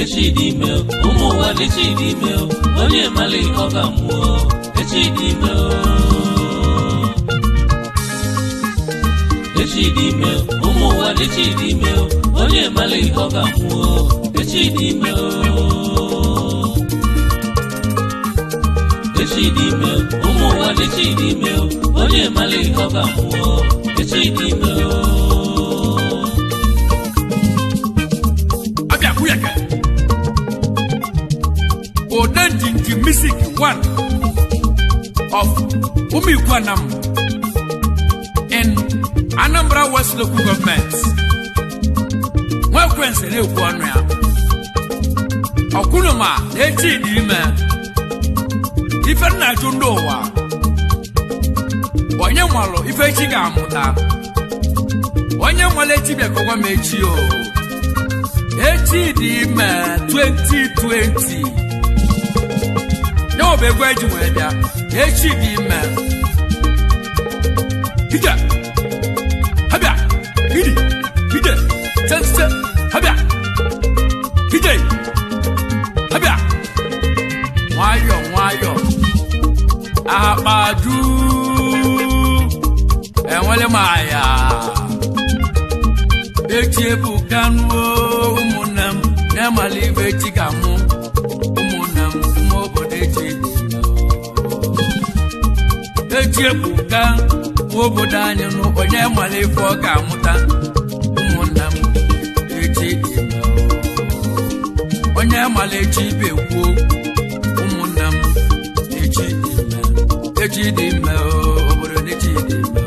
Echi dị ime ụmụ ụwa echi dị ime onye mali ọ ga-amụọ echi dị ime echi dị ime ụmụ ụwa echi dị ime onye mali ọ ga-amụọ echi dị ime echi dị ime ụmụ ụwa echi dị ime onye mali ọ ga-amụọ echi dị ime. Odendinji Music 1 of Umikwanam in Anambra West Local Government. Nwekwense na-ekwu ọnụ ya. Ọkwụnụma na-echi dị ime. Ife nna ajụ ndị ụwa. Onye nwalụ ife echi ga-amụta. Onye nwale echi bịakọkwa m echi o. Echi dị ime 2020. Yóò bẹ gbọ́ ẹ̀jú wẹ̀ dá echi dị ime. Ije habịa iri ije sese habịa ije habịa nwayọ nwayọ akpadu enwele m aya echi ebuka nuo ụmụnne m na-emali ibe echi ga-amụ ụmụnne m ụmụ obodo echi dị ime. Echi ebuka nwa obodo anyị nụ onye mara ife ọ ga-amụta ụmụnne m echi dị ime. Onye mara echi ibe kwuo ụmụnne m echi dị ime. Echi dị ime obodo na echi dị ime.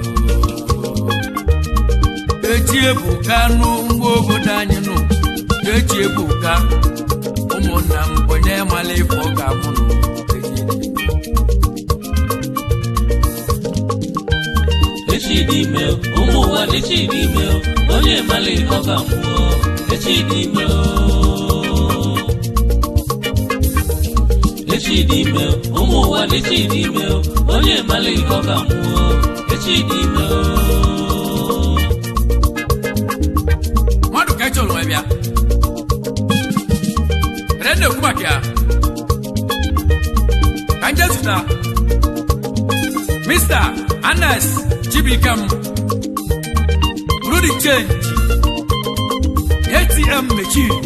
Echi ebuka nụ nwa obodo anyị nụ echi ebuka ụmụnne m onye mara ife ọ ga-amụ nụ echi dị ime. Echi dị ime ụmụ ụwa echi dị ime onye mali ọ ga-amụọ echi dị ime echi dị ime ụmụ ụwa echi dị ime onye mali ọ ga-amụọ echi dị ime. Mmadụ ka ị chọrọ wee bịa ere na-ekwu maka ya ka nje zụta Mr. Anes Chibuikem Rudy Change ATM Machine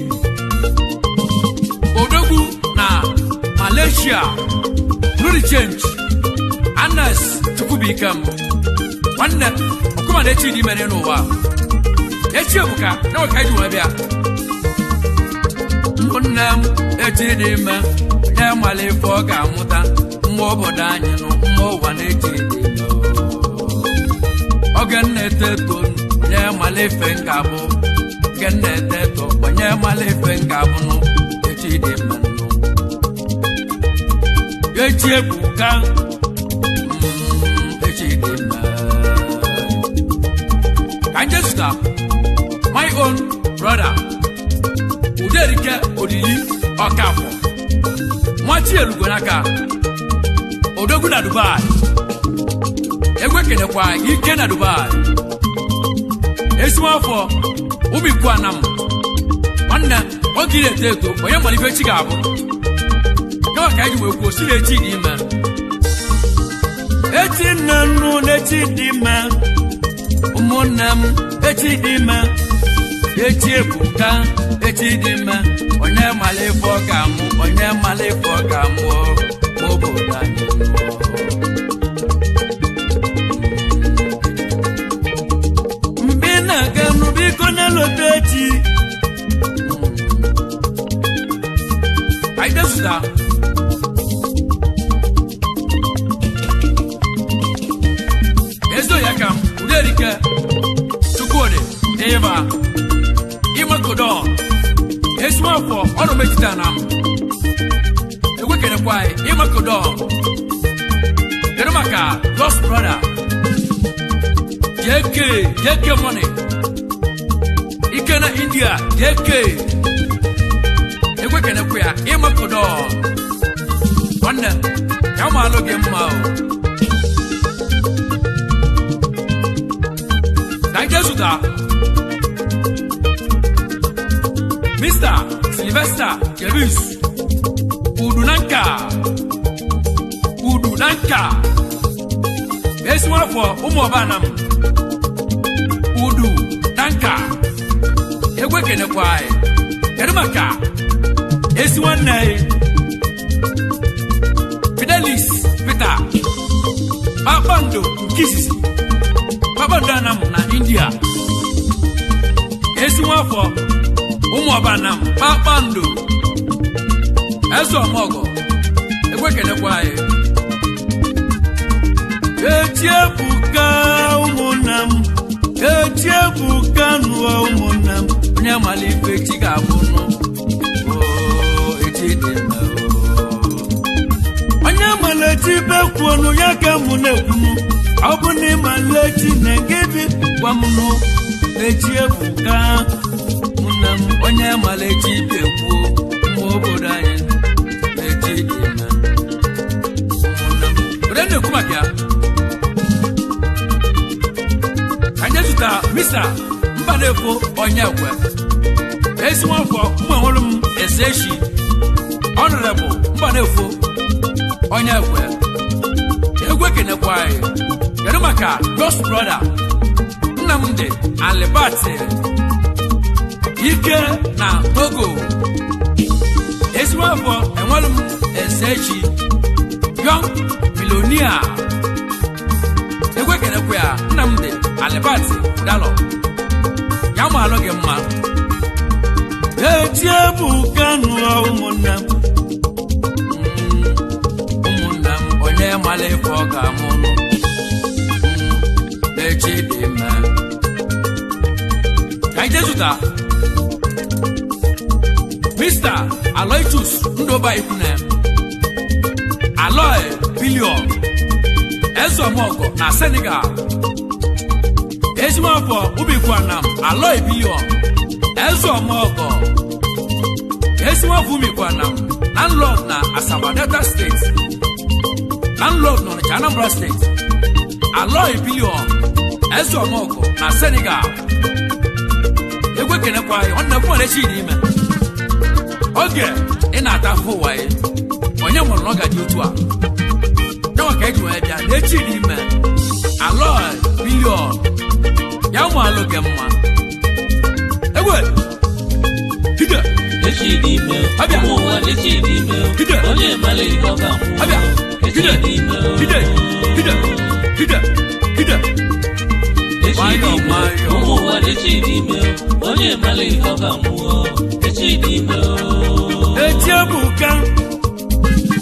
Odogwu na Malaysia. Rudy Change Anes Chukwubuikem nwanne ọkụma na echi dị ime n'ụwa echi ebuka na ọka iji wee bịa ụmụnne m echi dị ime onye mara ife ọ ga-amụta mma obodo anyị nụ mma ụwa na-echi dị ime. Oge nna-eto eto onye mara ife m ga-abụ oge nna-eto eto onye mara ife m ga-abụ nụ echi dị ime nụ echi ebuka echi dị ime. Ka nje zụta my own brother Uderike Odili Ọkafọ nwachi elugo n'aka Odogwu na Dubai egwe kenekwa ike na Dubai ezigbo afọ ụmụikwu anam nwanne oge ị na-eto eto onye mara ife chi ga-abụ yawa ka anyị ji wee kwuo si na echi dị ime echi nne nnu na echi dị ime ụmụnne m echi dị ime echi ebuka echi dị ime onye mara ife ọ ga-amụ onye mara ife ọ ga-amụ obodo anyị. Mgbe ị na-aga nụ biko na-elote echi. Anyị dezụta Chukwuemeke Chukwudi Ịba Imakodon Esiwafọ ọrụ metụta na m egwekerekwa Imakodon. Kedu maka Lost Brother JK JK Money Ike na India JK egwekerekwa ya Imakodon nwanne ya ma alụ gị mma o. Ka anyị jee zụta Mr. Sylvester Jebus Udunanka Udunanka esiwafọ ụmụ ọbanam Udu Nanka egwu ekenekwa anyị. Kedu maka esi nwanne anyị Fidelis Peter Kpakpando nke izizi Kpakpando Anam na India esi nwafọ ụmụ ọbanam Kpakpando eze ọmọgọ egwu ekenekwa anyị. Echi ebuka ụmụnna m, echi ebuka nụọ ụmụnna m. Onye mara ife chi ga-abụ nụ. Oo, echi dị mma oo. Onye mara echi bekwuonu ya ka mụ na-ekwunu. Ọ bụ na ịmala echi na gị bi gwa m nụ echi ebuka ụmụnna m. Onye mara echi bi ekwuo mma obodo anyị na echi dị mma ụmụnna m. Onye na-ekwu maka ya ka anyị zụta Mr. Mbanefo Onyekwe ezi nwafọ mgbe nwere m ese echi Honorable Mbanefo Onyekwe egwu ekenekwa anyị. Kedu maka Jos Brother Nnamdi Alibati Ike na Togo ezi nwafọ enwere m ese echi Young Millionaire egwu ekenekwa ya Nnamdi Alibati Dalo ya ma alụ gị mma. Echi ebuka nụọ ụmụnna m. Ụmụnna m onye mara ife ọ ga-amụ nụ. Echi dị mma ka anyị jee zụta Mr. Aloysius Ndoba Ikwune Aloy Billion Ezeomogo na Senegal ezimafọ ubikwanam Aloy Billion Ezeomogo ezimafọ ubikwanam landlord na Asaba Delta State landlord na Onitsha Anambra State Aloy Billion Ezeomogo na Senegal egwu ekenekwa anyị nwanne m nwere chi dị ime oge ị na-ata afọ ụwa ya onye nwere na ọ gaji otu a yanwa ka eji wee bịa na echi dị ime Aloy Billion ya nwe alụ gị mma egwe hide. Echi dị ime Abịa. ụmụ ụwa echi dị ime Hide. onye mara ihe ọ ga-amụ Abịa. echi Hide. dị ime Hide hide hide hide. Echi dị Nwayọọ, ime nwayọọ. ụmụ ụwa echi dị ime onye mara ihe ọ ga-amụ echi dị ime. Echi ebuka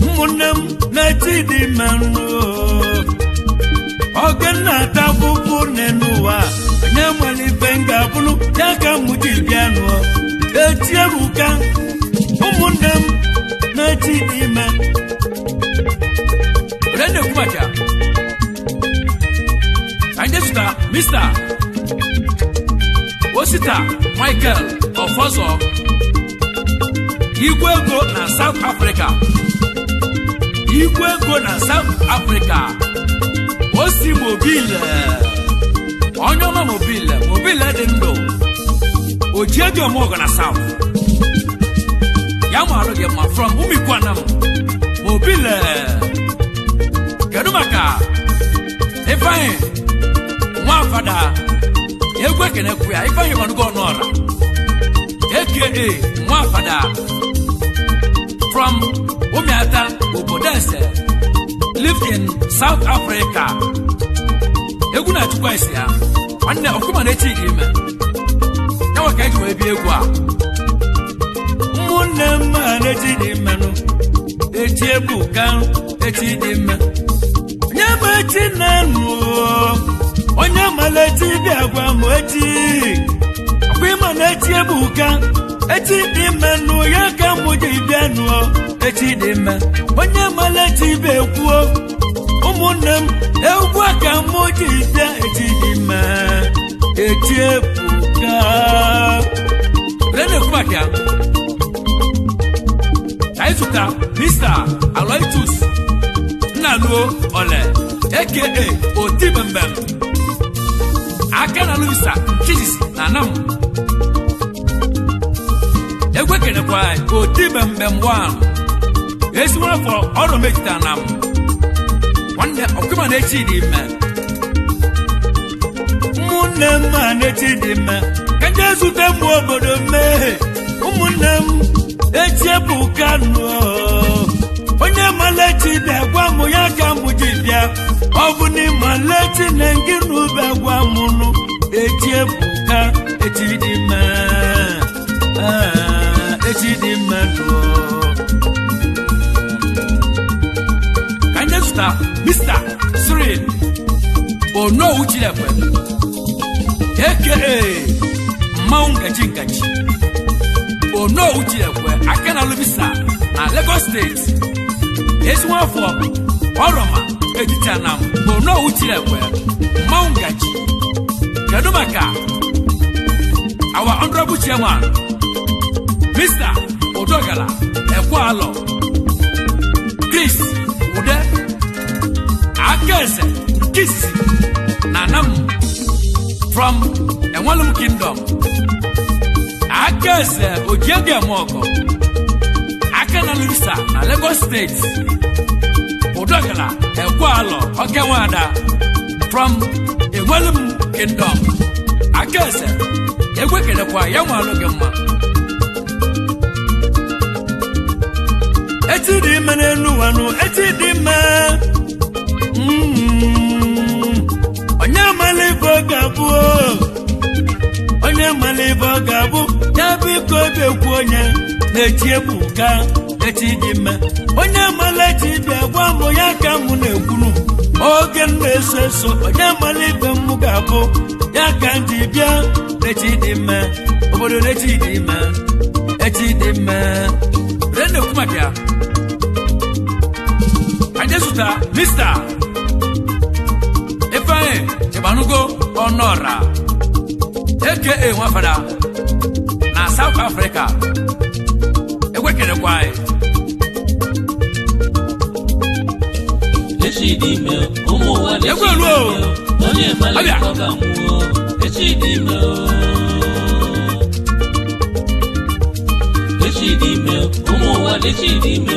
ụmụnne m na-echi dị ime nụ. Oge nna-ata afụfụ n'elu ụwa onye nwere ife m ga-abụrụ ya ka mụ ji bịa nụọ. Echi ebuka ụmụnne m na-echi dị ime. Onye na-ekwu maka ya? Ka anyị zụta Mr. Osita Michael Ofozo Igwe ego na South Africa Igwe ego na South Africa osi mobile onye ọma mobile mobile dị ndụ oji ego ọmọgọ na South ya marụ gị mma from Umikwanam mobile. Kedu maka Ifeanyi nwa fada egwu ekenekwu ya Ifeanyi gbanugo ọnụọra aka nwa fada from Ụmịata Obodese lived in South Africa egwu na-achụkwa isi ya nwanne ọkụma na echi dị ime ya nwa ka eji wee bịa egwu a. Ụmụnne m ma na-echi dị mmanụ echi ebuka echi dị mma onye bụ echi na-anụ. Onye mara echi bịa gwa m echi. Ọkwa ịma na echi ebuka. Echi dị ime nụ ya ka mụ ji bịa nụọ. Echi dị ime. Onye mara echi bịa ekwuo. Ụmụnne m, egwu a ka mụ ji bịa echi dị ime. Echi ebuka. Onye na-ekwu maka ya? Ka anyị zụta Mr. Aloysius Nnaluo Ole, aka Otibembem, aka na Luisa Chizisi na Anam. Egwu ekenekwa Otibembem 1 ezigbo afọ ọrụ mejita na m nwanne ọkụma na echi dị ime. Ụmụnne m, a na-echi dị mma ka nje zute m obodo mmehie. Ụmụnne m, echi ebuka nụ. Onye malechi bịa gwa m ya ka m ji bịa. Ọ bụ na ịmalechi na ngị n'ube gwa m nụ. Echi ebuka, echi dị mma. Ah, echi dị mma nụ. Ka anyị zụta Mr. Cyril Onowu Chilekwe, aka Mmanwụ Ngaji Ngaji. Onowu Chilekwe, aka na Lubisa na Lagos Steeti, ezigbo afọ ọrọma etiti na Onowu Chilekwe, Mmanwụ Ngaji. Kedu maka our honorable chairman, Mr. Odogala Ekwealọ Chris Ude, Akaeze Nkisi na Nam from Enwelum Kingdom? Akaeze Ojiege Emoko, aka na Luisa na Lagos State, Odogala Ekwealọ Okenwada from Enwelum Kingdom, Akaeze, egwe kelekwa ya nwe alụ gị mma. Echi dị ime n'elu ụwa nụ, echi dị ime. Onye mara ife ọ ga-abụ o. Onye mara ife ọ ga-abụ ya biko bịakwu onye na-echi ebuka, echi dị ime. Onye mara echi bịa gwa m ya ka mụ na-ekwuru oge m na-eso eso. Onye mara ife m ga-abụ ya ka m ji bịa echi dị ime. Obodo na-echi dị ime, echi dị ime. Onye na-ekwu maka ya? Anyị zụta Mr. Ifeanyi Ịgbanugo Ọnọra, aka Nwafada na South Africa. Egwekerekwa anyị. Echi dị ime, ụmụ ụwa na-echi Egwu dị elu o. ime, onye mara Abịa. ọ ga-anwụọ. Echi dị ime o. Echi dị ime, ụmụ ụwa na-echi dị ime,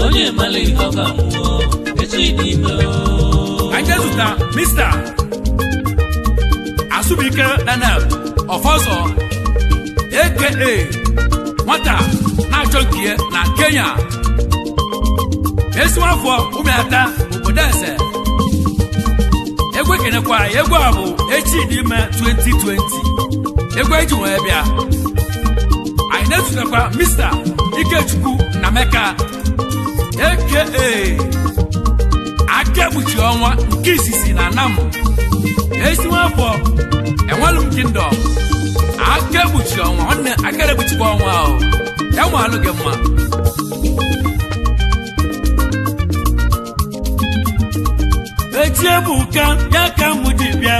onye mara ọ ga-anwụọ. Echi dị ime o. Anyị zụta Mr. Asubike Daniel Ọfọzọ, aka Nwata Na-achọ Nkie na Kenya, ezigbo afọ ụmụata obodo eze. Egwu ekenekwa egwu a bụ echi dị ime 2020, egwu eji wee bịa. Anyị na-ezutekwa Mr. Ikechukwu Nnameka, aka Aka Ekpuchi Ọnwa nke izizi na Anam, ezigbo afọ Enwelum Kingdom. Aka Ekpuchi Ọnwa, nwanne, aka ekpuchikwa ọnwa o ya nwe alụ gị mma. Echi ebuka ya ka mụ ji bịa.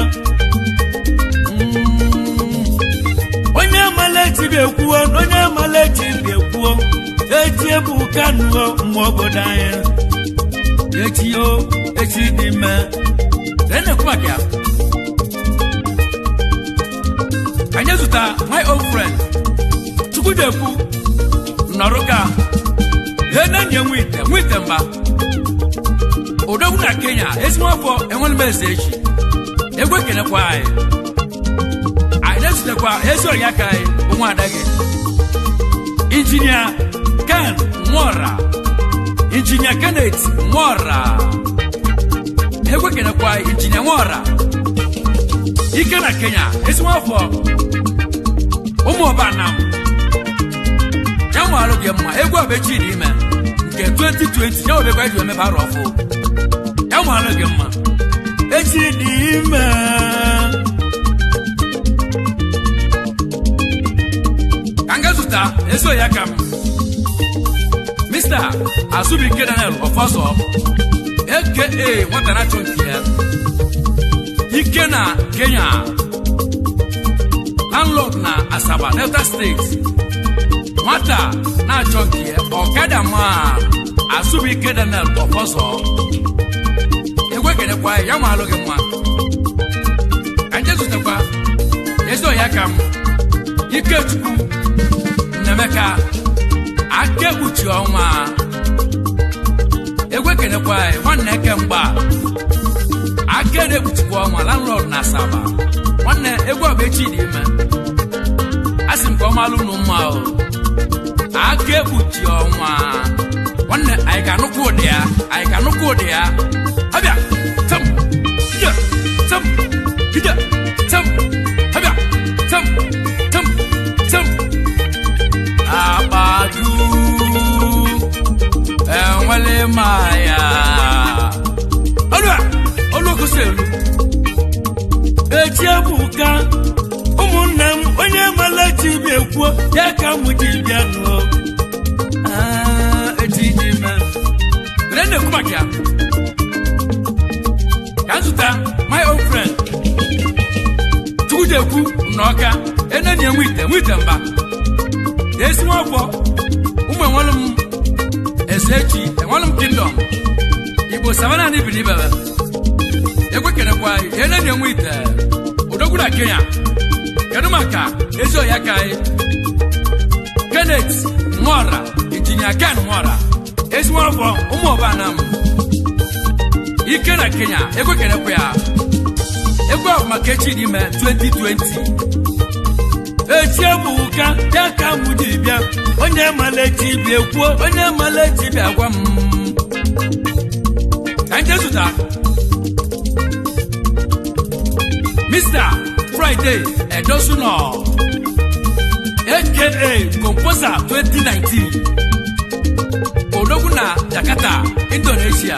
Onye mara echi bịa ekwuo, onye mara echi bịa ekwuo. Echi ebuka nụọ mmụọ obodo anyị. Echi o, echi dị ime. Onye na-ekwu maka ya? Ka anyị zụta my old friend Chukwudekwu Nnọrụka Enenye Nwite Nwite Mba Odogwu na Kenya, ezigbo afọ enwere m eze echi. Egwu ekelekwa anyị. Anyị na-ezutekwa ezi ọrịa aka anyị bụ nwaada gị, Injinia Ken Nwora, Injinia Kenneth Nwora. Egwu ekelekwa anyị, Injinia Nwora ike na Kenya, ezigbo afọ ụmụ ọba na m ya nwa alụ gị mma. Egwu abechi dị ime nke 2020 ya obekwa eji emebe arọ ọfụ ya nwa alụ gị mma. Echi dị ime. Ka m ga-zụta eso ya ka m Mr. Azubike Daniel Ofoso, aka nwata na-achọ nke ya, ike na Kenya, landlord na Asaba, Delta State. Nwata na-achọ nke ya, ọkada ma Azubike Daniel Ofoso, egwe kenekwa ya ma alụ gị mma. Ka nje zụtakwa eso ya ka m Ikechukwu Nnemeka aka ekpuchi ọnwa, egwe kenekwa nwanne eke mgba aka na-ekpuchikwa ọnwa, landlord na Asaba. Nwanne, egwu ọbụ echi dị ime, a sị m ka ọ malụ unu mma o. Aka ekpuchi ọnwa, nwanne, anyị ga-anụkwu ụdị ya, anyị ga-anụkwu ụdị ya. Abịa tam ije, tam ije, tam abịa, tam tam tam. Agbadu enwele maya olu a olu okosi elu. Echi ebuka, ụmụnne m, onye mara chi bịa ekwuo ya ka mụ ji bịa nụọ. Ah, echi dị ime. Were na-ekwu maka ya ka m zụta my old friend Chukwujekwu Nnọka eneni enwe ite nwe ite mba esi nwafọ ụmụ enwelu m ese echi enwelu m kingdom Igbo savana ni bili bebe egwe kenekwa eneni enwe ite odogwu na Kenya. Kedu maka ezi ọya ka anyị Kenneth Nwora, Injinia Ken Nwora, ezi nwafọ ụmụ ọba na m ike na Kenya, egwe kenekwa ya. Egwe ahụ maka echi dị ime 2020. Echi ebuka, ya ka mụ ji bịa, onye mara chi bịa ekwuo. Onye mara echi bịa gwa m ka nje zụta Mr. Friday Edosuno, aka Composer 2019, odogwu na Jakarta, Indonesia.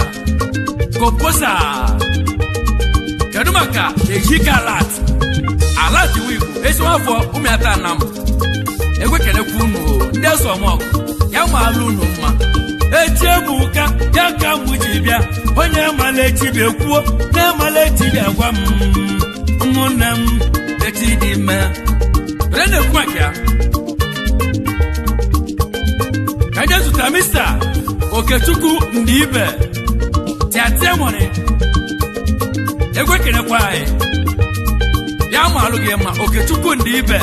Composer, kedu maka Ejike Alat Alat iwu Igbo ezi nwafọ ụmụata na m egwe kenekwa unu o, ndị eze ọmọgụ ya ma alụ unu mma. Echi ebuka, ya ka mụ ji bịa, onye mara echi bịa ekwuo na mara echi bịa gwa m, ụmụnne m, echi dị ime. Were na-ekwu maka ya ka je zụta Mr. Okechukwu Ndiibe Tiatia nwere egwe kenekwa anyị ya ma alụ gị mma. Okechukwu Ndiibe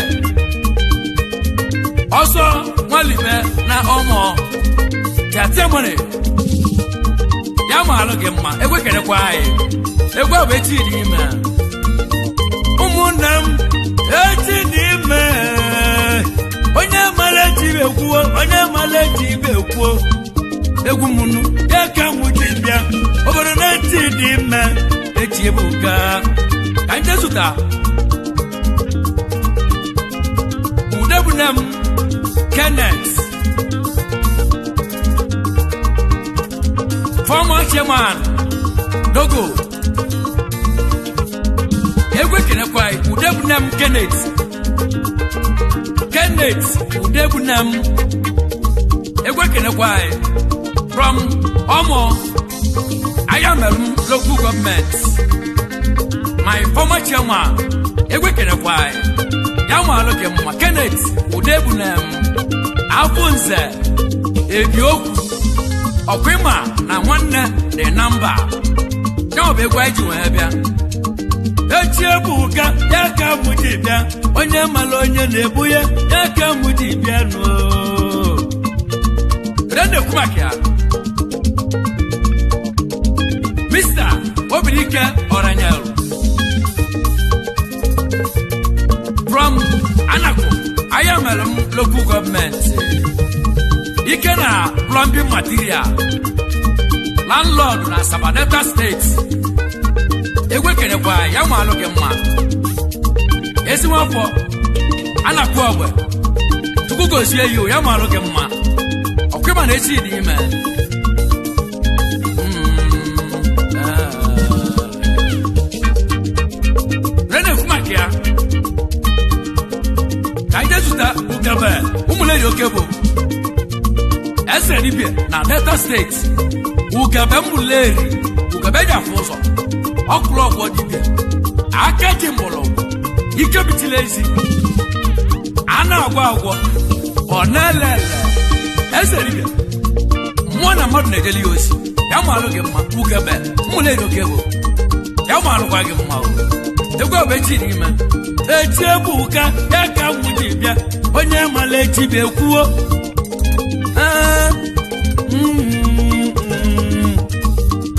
ọsọ nwalibe na ọmọ Tiatia nwere ya ma alụ gị mma, egwe kenekwa anyị. Egwe ọ bụ echi dị ime. Ụmụnne m, echi dị ime, onye mara echi bịa ekwuo, onye mara echi bịa ekwuo. Egwu m nụ. Ya ka mụ ji bịa obodo na echi dị ime. Echi ebuka. Ka nje zụta udebune m Kenneth, former chairman Dogo, egwu ekenekwa udebune m Kenneth, Kenneth udebune m, egwu ekenekwa from Omo Ayamelum local government, my former chairman, egwu ekenekwa ya nwa alụ gị mma. Kenneth Udebunem afọ nze ebiokwu ọkwa na nwanne dị na mba ya ọ bụ egwu anyị ji wee bịa. Echi ebuka, ya ka mụ ji bịa, onye mara onye na-ebu ya, ya ka mụ ji bịa nụ. Kedu na-ekwu maka ya? Mr. Obinike Oranyelu from Anako Ayamelum local government, ike na plumbing material, landlord na Asaba, Delta State. Egwe kenekwa ya nwa alụ gị mma. Ezi nwafọ Anakụ ogbe, Chukwu gozie ya o, ya nwa alụ gị mma. Ọkwa na echi dị ime. Delta State. Ugebe Mbuleri, ugebe ji afụ ụzọ, ọkwụrụ ọgwọ dibịa, aka ji mgbọrọgwụ, ike bitila ezi, a na-agwọ agwọ, ọ na-ele ele, eze dibịa, mmụọ na mmadụ na-ejeli ya ozi, ya ma alụ gị mma, ugebe Mbuleri oke bụ, ya ma alụkwa gị mma o. Egwu bụ echi dị ime. Echi ebuka, ya ka mụ ji bịa, onye mara echi bụ ekwuo. Ee,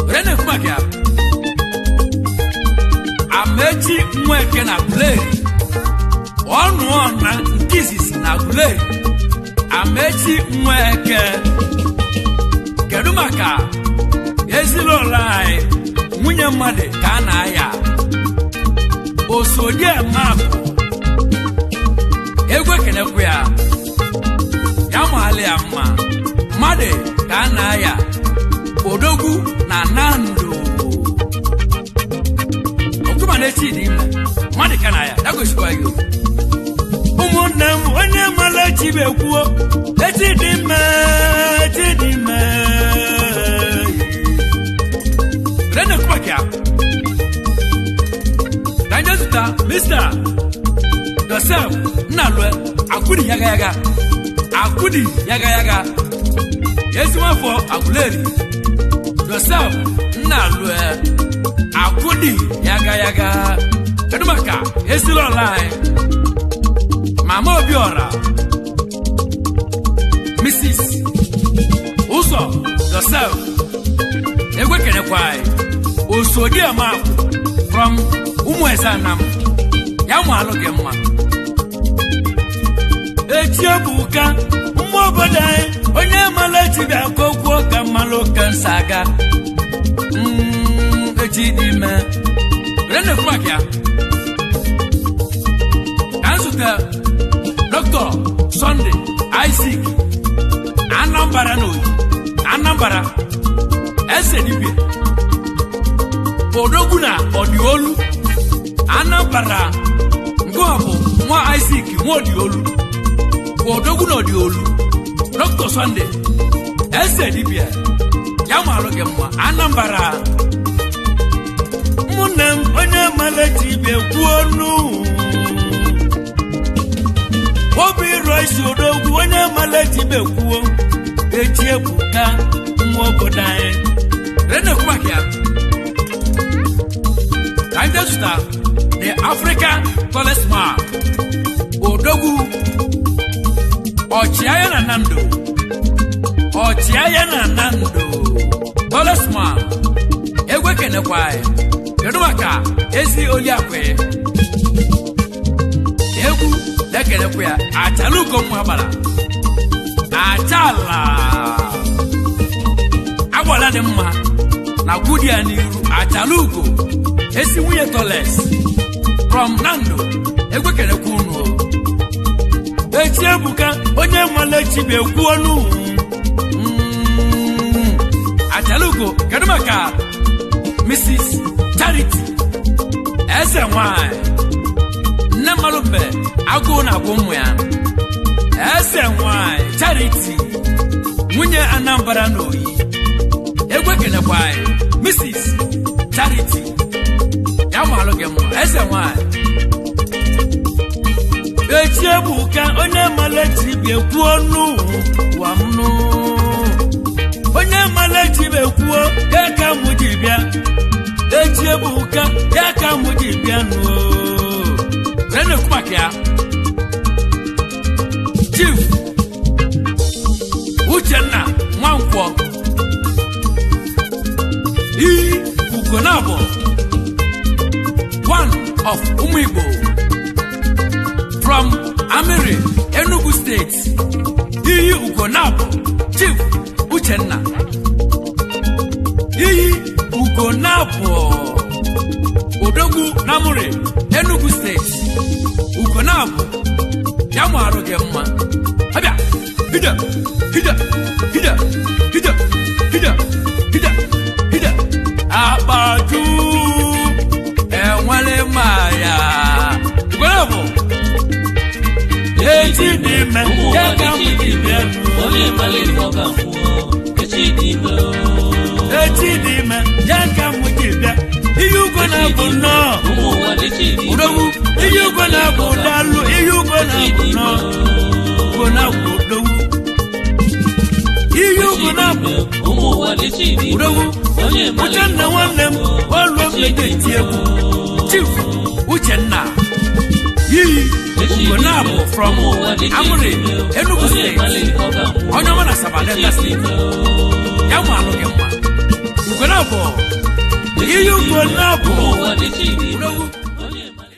Onye na-ekwu maka ya? Amechi Nweke na Aguleri, ọnụ ọna nke izizi na Aguleri. Amechi Nweke, kedu maka ezinụlọ anyị, nwunye mmadụ ka a na-aya osodiemapụ, egwu ekenekwu ya, ya maala ya mma, mmadụ ka a na-aya odogwu na Nando okwuma na echi dị ime, mmadụ ka na ya ya gosikwa gị. Ụmụnne m, onye mara echi bụ ekwuo, echi dị ime, echi dị ime. Rene Kumakia. Ka anyị zụta Mr. Joseph Nnalue Akudi yaga yaga. Akudi yaga yaga. Ezi nwafọ Aguleri. Joseph Nnalue Akudi yaga yaga. Kedu maka ezinụlọ anyị? Mama Obiora, Mrs. Ụzọ Joseph, egwe kenekwa anyị, osodiema from Ụmụeze Anam, ya mụ alụ gị mma. Echi ebuka, mmụọ obodo anyị, onye mara echi bịa ka o kwuo ka mmalụ ka nsa aga. Echi dị ime. Onye na-ekwu maka ya? Ka nzute Dr. Sunday Isaac Anambra na Oyi Anambra, eze dibịa odogwu na Ọdịolu Anambra, nke ọ bụ nwa Isaac nwa Ọdịolu, odogwu na Ọdịolu. Dr. Sunday eze dibịa, ya marụ gị mma, Anambra. Ụmụnne m, onye mara echi bịa kwuo nụ. Obi ịrọ isi odogwu, onye mara echi bịa kwuo, echi ebuka, nwa obodo anyị. Rene Kumakia. Ka anyị zụta the African tallest man, odogwu, ọchịagha na Nando, ọchịagha na Nando, tallest man, egwu ekenekwa anyị. Kedu maka ezi oliakụ? Egwu na-ekenekwa ya, achala ugo mma gbara achala agbala dị mma na gwudi ya n'iru, achala ugo, esi nwunye toles from Nando, egwu ekenekwa unu o. Echi ebuka, onye mara echi bịa kwuo nụ. Achalugo, kedu maka Mrs. Charity eze nwanyị, nne mmadụ mbe agụụ na-agụ ụmụ ya, eze nwanyị Charity, nwunye Anambra na Oyi, egwu ekenekwa anyị, Mrs. Charity, ya malụ gị mma, eze nwanyị. Echi ebuka, onye mara echi bịa kwuo nụ ụwa m nụ. Onye mara echi bịa kwuo, ya ka mụ ji bịa. Echi ebuka, ya ka mụ ji bịa nụ. Onye na-ekwu maka ya? Chief Uchenna Nwankwọ iyi Ugonabọ, one of Ụmụ Igbo from Amiri, Enugu State. Iyi Ugonabọ, Chief Uchenna iyi Ugonabọ, odogwu Namuri, Enugu State. Ugonabọ, ya marụ gị mma. Abịa hide hide hide hide hide hide hide akpaju enwere maya. Ugonabọ. Echi dị ime, Ụmụ ya ụwa ka mụ echi ji dị ime, bịa nụ. onye mara ihe ọ ga-amụọ echi. dị ime o. Echi dị ime ya ka m ji bịa ihe ugo na-abụ nnọọ. Ụmụ ụwa na-echi dị ime. Odogwu, ihe ugo na-abụ, dalụ, ihe ugo na-abụ nnọọ. Ugo na-abụ odogwu, ihe ugo na-abụ. Ụmụ ụwa na-echi dị ime. Odogwu. Onye mara Uchenna nwanne m, olu m na-eti egwu. Chief Uchenna Yiyi Ugonabụ from Amuri, Enugu State. Onye ọma na Saba, Delta State. Ya nwa alụ gị mma, Ugonabụ. Ihe ugo na-abụ. Ụmụ ụwa na-echi dị ime. Odogwu.